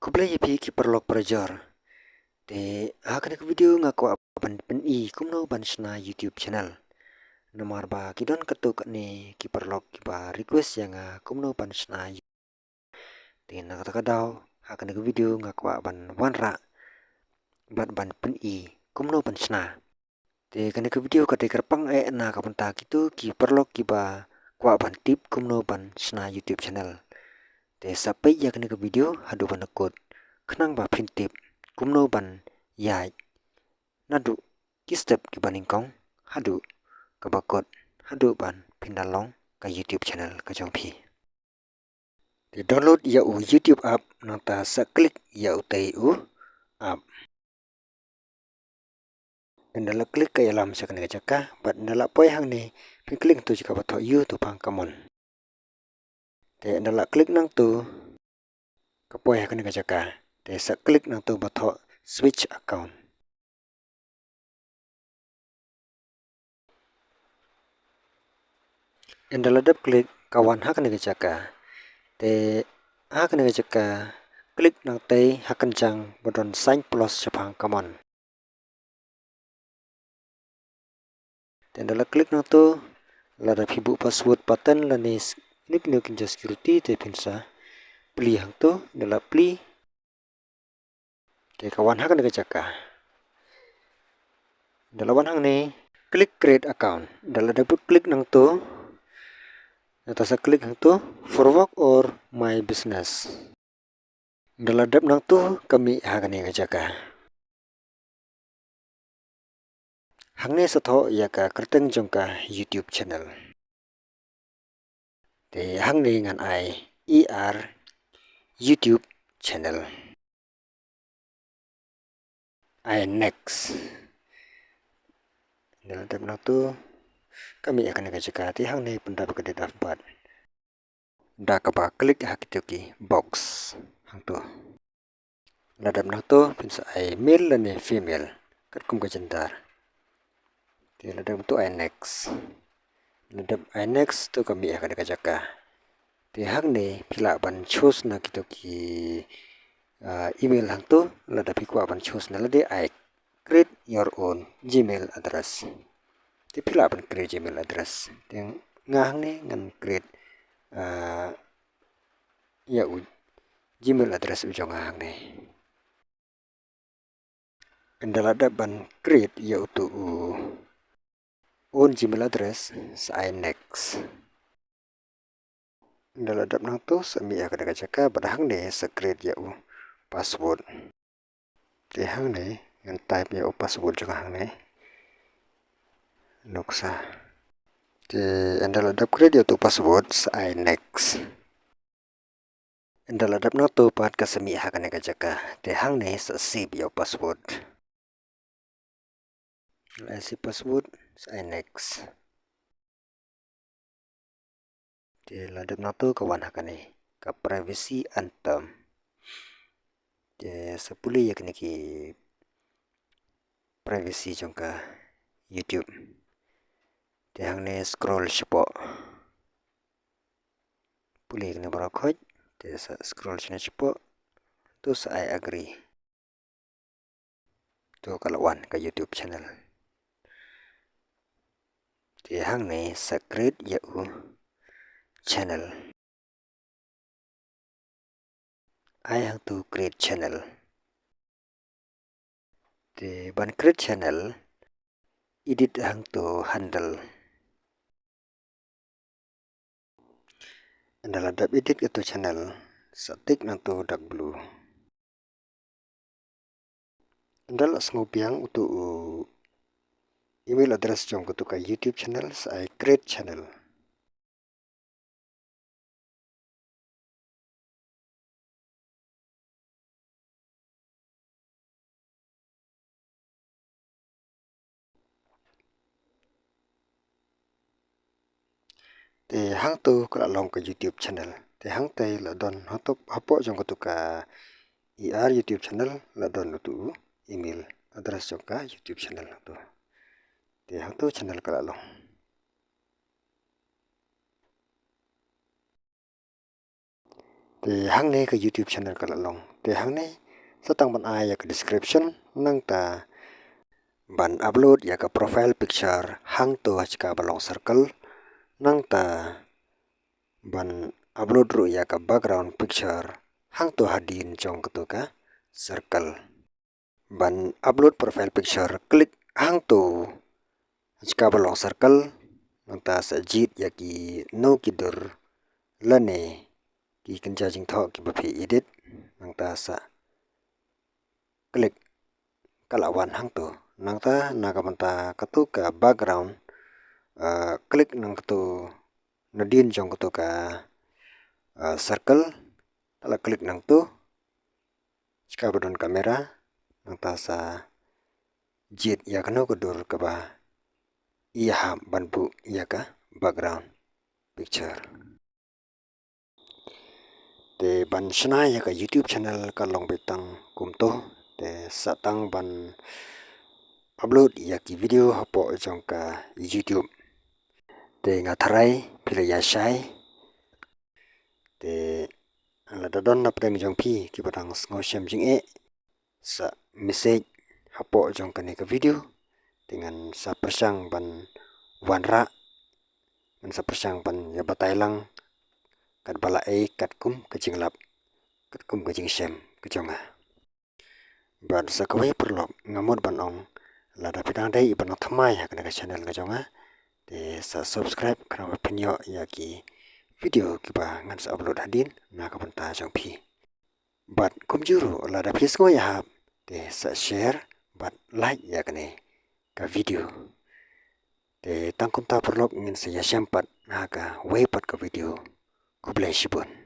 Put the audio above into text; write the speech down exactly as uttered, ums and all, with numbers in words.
Khublei ïa phi ki paralok parajor. Te ha kane ka video nga kwah ban pyni kumno ban shna YouTube channel. Namar ba ki don katto katne ki paralok kiba request ïa nga kumno ban shna. Te na kata ka daw ha kane ka video nga kwah ban wanrah bad ban pyni kumno ban shna. Te kane ka video ka dei kyrpang eh na ka bynta kito ki paralok kiba kwah ban tip kumno ban shna YouTube channel. Te sa peit ïa kane ka video haduh ban da kut khnang ba phin tip kumno ban ïaid naduh ki step kiba nyngkong haduh kaba kut haduh ban phin da long ka YouTube channel ka jong phi. Te download ïa u YouTube app nangta sa click ïa utei u app. Ynda la click ka ïalam sha kane ka jaka bad ynda la poi hangne phin click nangtu jaka ba thoh use to find common. Te ynda la click nangtu ka poi ha kane ka jaka. Te sa click nangtu ba thoh switch account. Ynda la dep click ka wan ha kane ka jaka. Te ha kane ka jaka click nangtei ha kynjang ba don sign plus shaphang common. Te ynda la click nangtu lada phi buh password pattern lane s-, kino kino ki jait security te phin sa plie hangtu, ynda la plie. Te ka wan ha kane ka jaka. Ynda la wan hangne click create account. Ynda la dep click nangtu nangta sa click hangtu for work or my business. Ynda la dep nangtu ka mih ha kane ka jaka. Hangne sa thoh ïa ka kyrteng jong ka YouTube channel. Te hangne ngan ai E R YouTube channel. Ai next. Ynda la dep nangtu ka mih ha kane ka jaka te hangne pyndap ka date of birth da kaba click ha kito ki box hangtu. La dep nangtu phin sa ai male lane female katkum ka gender. Te la dep tu ai next. La dep ai next tu ka mih ha kane ka jaka. Te hangne phi lah ban choose na kito ki, ah, email hangtu lada phi kwah ban choose na lade ai create your own Gmail address. Te phi lah ban create Gmail address. Te nga hangne ngan create, ah, ïa u Gmail address u jong nga hangne. Ynda la dep ban create ïa utu u own Gmail address sa ai next. Ynda la dep nangtu sa mih ha kane ka jaka bad hangne sa create ïa u password. Te hangne ngan type ïa u password jong nga hangne. Nuksa. Te ynda la dep create ïa utu u password sa ai next. Ynda la dep nangtu pat ka sa mih ha kane ka jaka. Te hangne sa save ïa u password. Ai save password sa ai next. Te la dep nangtu ka wan ha kane ka privacy and term. Te sa pule ïa kine ki privacy jong ka YouTube. Te hangne scroll shapoh. Pule kane baroh khoit, te sa scroll shane shapoh, to sa ai agree. To ka la wan ka YouTube channel. Te hangne sa create ïa u channel. Ai hangtu create channel. Te ban create channel, edit hangtu handle. Ynda la dep edit ïa utu channel, sa tick nangtu dark blue. Ynda la sngew biang utu u email address jong katu ka YouTube channel, sa ai create channel. Te hangtu ka la long ka YouTube channel. Te hangtei la don hapoh, hapoh jong katu ka E R YouTube channel la don utu u email address jong ka YouTube channel hangtu. Te hangtu channel ka la long. Te hangne ka YouTube channel ka la long. Te hangne sa tang ban ai ïa ka description, nangta ban upload ïa ka profile picture hangto ha jaka ba long circle, nangta ban upload ruh ïa ka background picture hangto hadien jong kato ka circle. Ban upload profile picture, click hangto ha jaka ba long circle, nangta sa jied ïa kino ki dur lane ki kynja jingthoh kiba phi edit, nangta sa click, ka la wan hangto. Nangta na ka bynta kato ka background, ah, click nangto nadien jong kato ka, ah, circle, ka la click nangto. Jaka ba don camera, nangta sa jied ïa kano ka dur kaba i hap ban buh ïa ka background picture. Te ban shna ïa ka YouTube channel ka long beit tang kumto, te sa tang ban upload ïa ki video hapoh jong ka YouTube. Te nga tharai phi la ïa shai. Te lada don na pdeng jong phi kiba dang sngew shem jingeh, sa message hapoh jong kane ka video, te ngan sa pyrshang ban wanrah, ngan sa pyrshang ban ïa batai lang katba la ei katkum ka jinglap, katkum ka jingshem ka jong nga. Bad sa kawei paralok, nga mut ban ong, lada phi dang dei ban ong thymmai ha kane ka channel ka jong nga, te sa subscribe, khnang ba phin ïoh ïa ki video kiba ngan sa upload hadien na ka bynta jong phi. Bad kumjuh ruh lada phi sngew ïahap, te sa share bad like ïa kane ka video. Te tang kumta paralok, ngin sa ïashem pat ha kawei pat ka video. Khublei shibun.